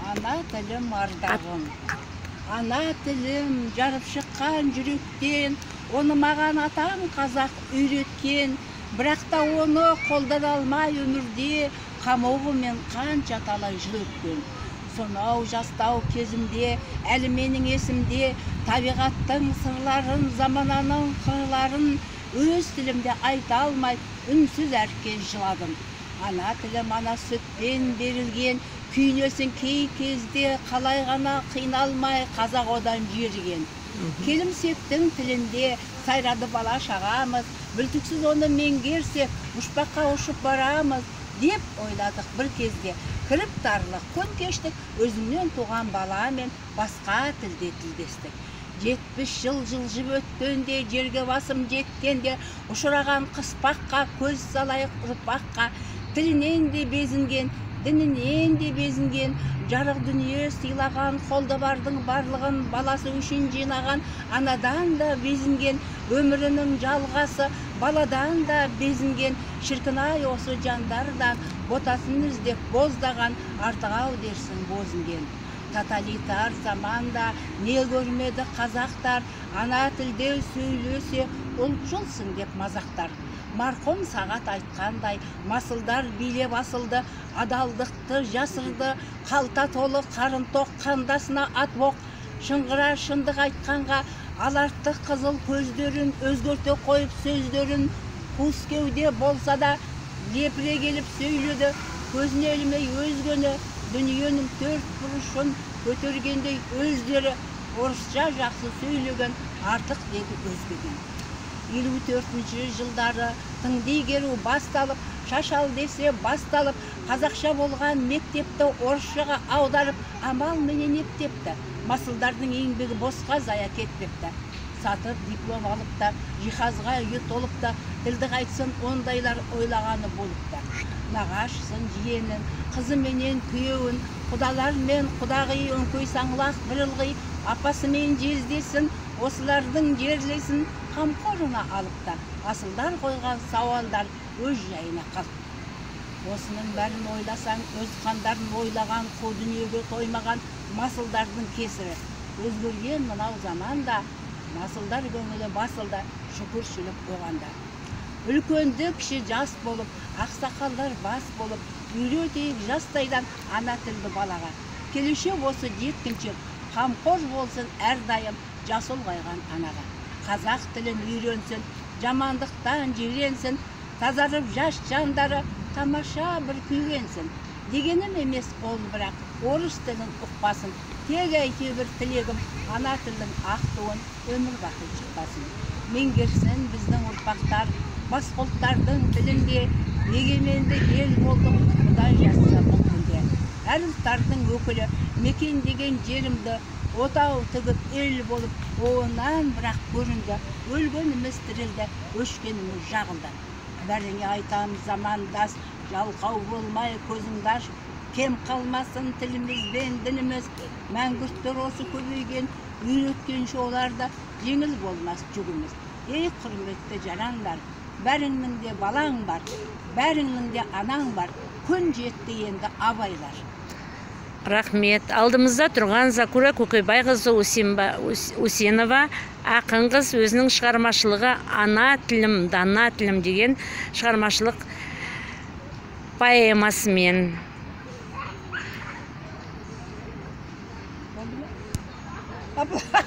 Ана тілім ардағым, ана тілім жарып шыққан жүректен, оны маған атам қазақ үйреткен, бірақ та оны қолдана алмай өмірде қамауымен қанша талай жыл өткен. Сонау жастау кезімде, әлі менің есімде, табиғаттың сырларын, замананың қырларын өз тілімде айта алмай, үнсіз әркез жыладым. Ана тілім ана сүтпен берілген, күйінесің кей кезде қалай ғана қиналмай қазақ одан жеріген. Келімсектің тілінде сайрады бала шағамыз, мүлтіксіз оны меңгерсек, ұшпаққа ұшып барамыз деп ойладық бір кезде. Кіріп тарлық күн кештік, өзімнен туған баламен басқа тілде тілдестік. 70 жыл жылжып өткенде, жерге басым жеткенде, ұшыраған қыспаққа көз салайық ұрпаққа, тілінен де безінген, дінінен де безінген, жарық дүние сыйлаған, қолда бардың барлығын баласы үшін жинаған, анадан да безінген, өмірінің жалғасы баладан да безінген, шіркін-ай осы жандардан ботасын іздеп боздаған, артық-ау дерсің бозінген. Тоталитар заманда не көрмеді қазақтар, ана тілде сөйлесе ұлтшылсың деп мазақтар. Марқұм Сағат айтқандай, масылдар билеп асылды, адалдықты жасырды, қалта толы қарын тоқ қандасына ат боқ, шыңғыра шындық айтқанға алартты қызыл көздерін, өзгерте қойып сөздерін, қуыс кеуде болса да лепіре келіп сөйледі, көзіне ілмей өзгені, дүниенің төрт бұрышын көтергендей өздері, орысша жақсы сөйлеген артық деді өзгеден. 54 жылдары тыңды игеру басталып, шашал десе басталып, қазақша болған мектепті орысшаға аударып, амал менен ептепті. Масылдардың еңбегі босқа зая кетпепті. Сатып диплом алып та, жиһазға үйі толып та, тілді қайтсын ондайлар ойлағаны болып та. Нағашысын жиенін, қызы менен күйеуін, құдалар мен құдағи, өңкей саңлақ бір ылғи, апасы мен жездесін, осылардың жерлесін қамқорына алып та, асылдар қойған сауалдар өз жайына қалыпты. Осының бәрін ойласаң, өз қандарын ойлаған, қу дүниеге тоймаған масылдардың кесірі. Өзгерген мынау заманда, масылдар көңілі басылды, шүкіршілік оғанда. Үлкенді кіші жас болып, ақсақалдар бас болып, үйретейік жастайдан ана тілді балаға. Келешек осы жеткіншек, қамқор болсын әрдайым жас ұлғайған анаға. Қазақ тілін үйренсін, жамандықтан жиренсін, тазарып жас жандары тамаша бір күйгенсін. Дегенім емес ол бірақ, орыс тілін ұқпасын, тек әйтеуір тілегім ана тілдің ақ туын өмір бақи шықпасын. Меңгерсін біздің ұрпақтар, басқа ұлттардың тілінде, егеменді ел болдық, Құдай жазса бұл күнде. Әр ұлттардың өкілі мекендеген жерімді, отау тігіп ел болып, онан бірақ көрінді, өлгеніміз тірілді, өшкеніміз жағылды. Бәріңе айтам замандас, жалқау болмай көзіңді аш, кем қалмасын тіліміз бен дініміз, мәңгүрттер осы көбейген, үйреткенше оларды жеңіл болмас жүгіміз. Ей құрметті жарандар, бәріңнің де балаң бар, бәріңнің де анаң бар, күн жетті енді абайлар. Рахмет. Алдымызда тұрған Закура Көкейбайқызы Усенова ақын қыз, өзінің шығармашылығы Ана тілім, дана тілім деген шығармашылық поэмасымен. Болды ма?